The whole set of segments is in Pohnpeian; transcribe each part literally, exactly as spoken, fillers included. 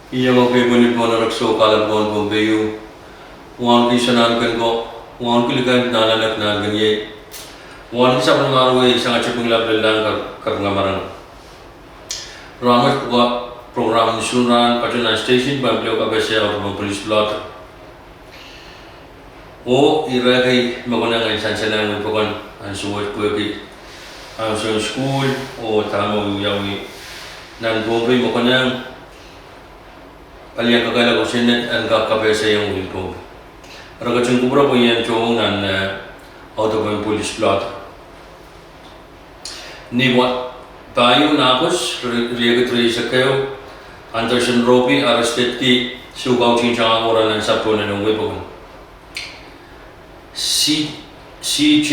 Iang oke pwehn pwon erek sou kalap ong Pohnpei, wauneki Sounkoa, wauneki likan Nanleng, Nanleng Keniei, wauneki sapwellimomwi sang Chipinglap Lellang, Kar-, Karngamarang. Rahn wet pwukat program en Sounkoa patohwan nan station pahn pil kapehse Audubon Police Blotter. Oh irail me konehng en sansalehng wei pokon ansou wet pwehki ansou en sukuhl oh dahme wiawi nan Pohnpei me konehng palian kakaila kosonned en kak kapehsehiong wehin Pohnpei. Re ketin kupwure pwe ien tohn nan, eh, Audubon Police Blotter. Ni pahieu en Ahkos, ri-, riekid rieisek ehu, Anderson Robi arrestedki, soukawutin tangahko ren ansou pwongen wehi pokon. C-, C J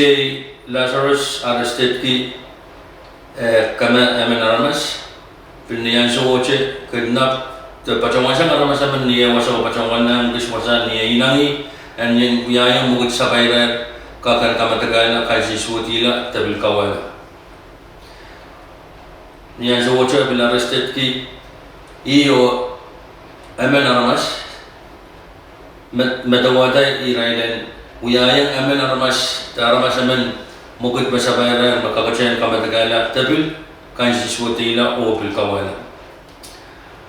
Lazarus arrestedki, eh, keme emen aramas, pil ni ansowohte kidnap de patohwansang aramas emen ni eh wasao patohwan nan kis wasa ni eh inengieng en ien wiahiong mwekid sapairair kak en kamadekehla, kansensuwedihla de pil kauwehla. Ni ansowohte pil arrestedki ih oh emen aramas, me-, medewehda irail en wiahiong emen aramas, de aramas emen mwekid me sapairair me kakete en kamadekehla de pil kansensuwedihla oh pil kauwehla.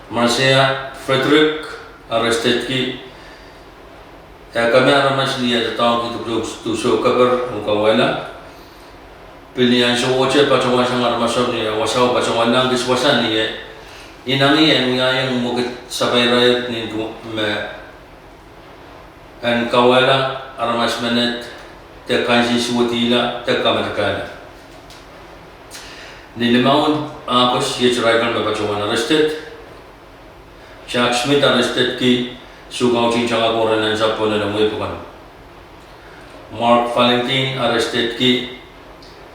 Marcia Frederick arrestedki, eh, keme aramas ni eh doadoahngki dipwisou, dipwisou keper oh kauwehla. Pil ni ansowohte patohwansang aramaso ni eh wasao patohwan nan kis wasa ni eh inengieng en wiahiong mwekid sapairair ni du me en kauwehla aramas menet de kansensuwedihla de kamadekehla. Ni limau en Ahkos iet irail kan me patohwan arrested: Jack Smith arrestedki, soukawutin tangahko ren ansou pwongen wehi pokon. Mark Valentin arrestedki,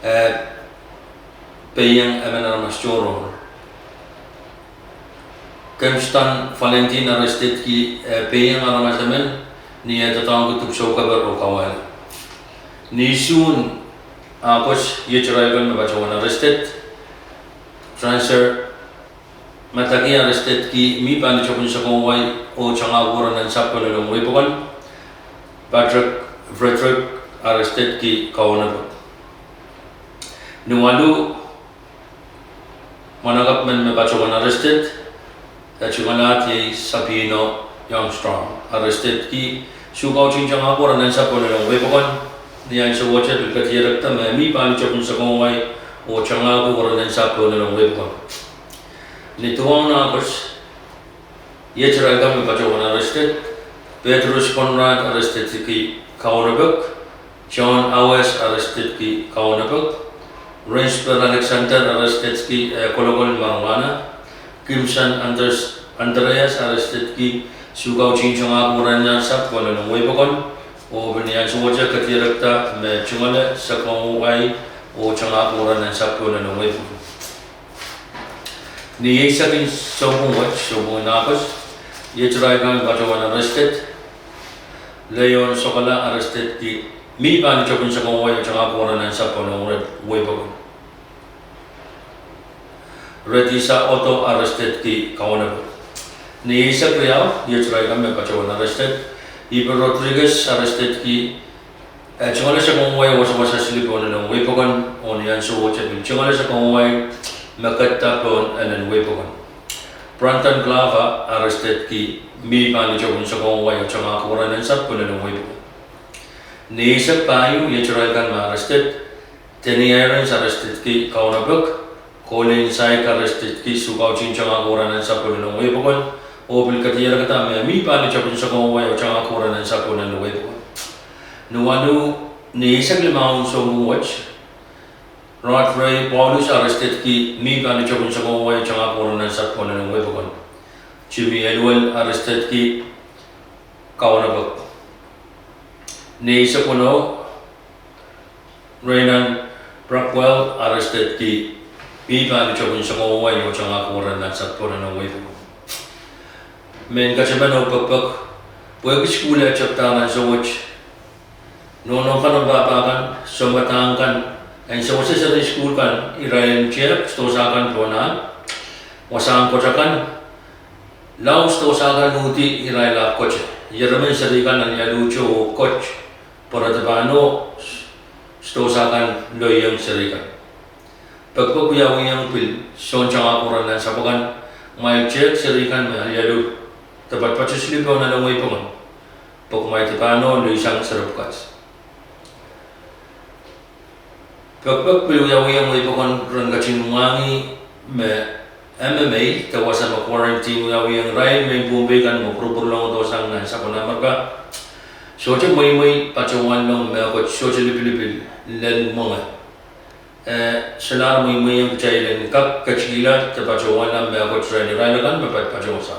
eh, peiong emen aramas tohrohr. Kemston Valentin arrestedki, eh, peiong aramas emen ni eh doadoahngki dipwisou keper oh kauwehla. Ni isuh en Ahkos iet irail kan me patohwan arrested: Transer Madaki arrestedki, mi pali tepin sekon wai oh tangahko ren ansou pwongen wehi pokon. Patrick Frederick arrestedki, kaunopo. Ni waluh mwahnakapw men me patohwan arrested, eh, tungoal ahd iei Sabino Youngstrong arrestedki, soukawutin tangahko ren ansou pwongen wehi pokon. Ni ansowohte pil kadierekda me mi pali tepin sekon wai oh tangahko ren ansou pwongen wehi pokon. Ni duwau en Ahkos iet irail kan me patohwan arrested: Petrus Conrad arrestedki, kaunopek; John Awes arrestedki, kaunopek; Rensper Alexander arrestedki, eh, kolokol marijuana; Kimson Anders-, Andreas arrestedki, soukawutin tangahko ren ansou pwongen wehi pokon. Oh pil ni ansowohte kadierekda me tungoal sekon wai oh tangahko ren ansou pwongen wehi pokon. Ni eisek en sounpwong wet, sounpwong en Ahkos, iet irail kan me patohwan arrested: Leon Sokola arrestedki, mi pali tepin sekon wai oh tangahko ren ansou pwongen wehi pokon. Redisa Oto arrestedki, kaunopek. Ni eisek riau, iet irail kan me patohwan arrested: Iber Rodriguez arrestedki, eh, tungoal sekon wai oh wasawasa sili pwongen wehi pokon, oh ni ansowohte pil tungoal sekon wai me ketido pwongen wehi pokon. Brandon Glover arrestedki, mi pali tepin sekon wai oh tangahko ren ansou pwongen wehi pokon. Ni eisek pahieu, iet irail kan me arrested: Danny Irons arrestedki, kaunopek; Colin Saik arrestedki, soukawutin tangahko ren ansou pwongen wehi pokon. Oh pil kadierekda me mi pali tepin sekon wai oh tangahko ren ansou pwongen wehi pokon. Ni waluh, ni eisek limau en sounpwong wet, Rod Ray Paulus arrestedki, mi pali tepin sekon wai oh tangahko ren ansou pwongen wehi pokon. Jimmy Elwell arrestedki, kaunopek. Ni eisek weneu, Raynon Brockwell arrestedki, mi pali tepin sekon wai oh tangahko ren ansou pwongen wehi pokon. Mehn ketemen oh pekpek, pwehki sukuhl eh tepda ansou wet, nohno kan oh pahpa kan, sounpadahk kan, en sewese seri sukuhl kan, irail en tehk sidohsa kan pohn ahl, wasahn koht akan, Lao sidohsa kan uhdi irail ahpw kote. Ieremen serihkan alialuhte oh koht, pwe re dipahno sidohsa kan loieng serihkan. Pekipek wiawihong pil soun tangahki nan sapwakan, kumwail tehk serihkan me alialuh de patopato sili pohn ale mwehi pokon, pwe kumwail dipahno loisang seri pwukat. Pekipek pil wiawihong mwehi pokon ren ketin mwahngih me M M A de wasa me quarantine wiawihong irail mehn Pohnpei kan me pwurupwurlong dohsang nan sapwellimomwi ka. Sohte mweimwei patohwan long mehkot sohte lipilipil lel mwenge. Eh, solahr mweimweiong kitail en kak ketikihla de patohwan mehkot rehn irail akan me patopato wasa.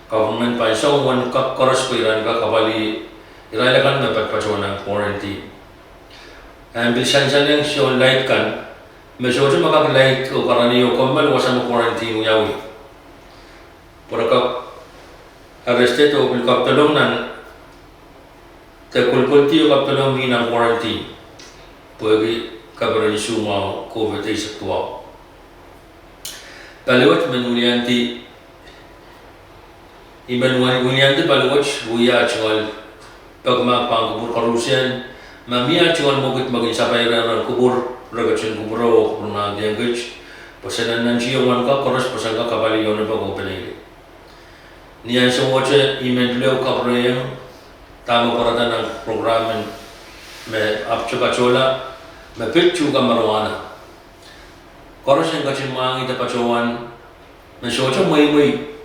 Government pahn song uwen kak koaros pwe irail en kak apwalih irail akan me patopato nan quarantine. En pil sansalehng soun laid kan, me sohte me kak laid oh karanih oh kommoal wasa me quarantine wiawi. Pwe re kak arrested oh pil kapedolong nan, de kolkoldi oh kapedolong mih nan quarantine, pwehki kaperen isuh mwahu COVID eisek duwau. Paliwet men wiliandi, I men wiliandi paliwet wia tungoal pekimahk pahn kupwur koaruhsie, ma mie tungoal mwekid me kin sapairehng kupwur, re ketin kupwure oh kupwurmahkihong kit, pwe se nannantihong uwen kak koaros pwe sen kak apwalih onopek oh peneinei. Ni ansouohte I men pil ehu kapwureiong dahme pwarada nan program en me ahpwete patohla, me pid tuhke marijuana. Koaros en ketin mwahngih de patohwan me sohte mweimwei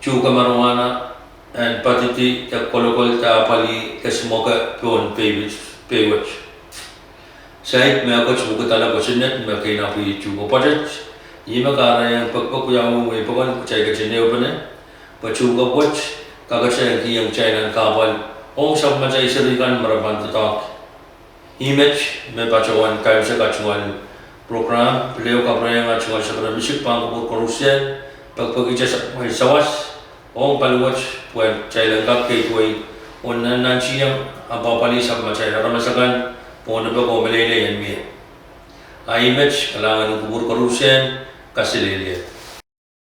tuhke marijuana en poadidi de kolokol de apwalih de smoke pohn pei wet. Saik mehkot me kudala kosonned me keinapi tuhke pwoatet, ih me kahrehiong pekipek wiawi mwehi pokon kitail ketin ehupene, pwe tuhke pwoat kakete en kihong kitail nan kahpwal ong sapwellimatail serihkan me re pahn doadoahk. Ih met me patohwan kaimwisekala tungoal program, pil ehu kapwureiong tungoal sekere misik pahn kupwur koaruhsie, pekipekihte sapwellimatail sawas ong paliwet pwe kitail en kak keidwei oh nannantihong apwapwalih sapwellimatail aramas akan pwe onopek oh meleilei en mie. A ih met, kalahngan en kupwur koaruhsie, kaselehlie.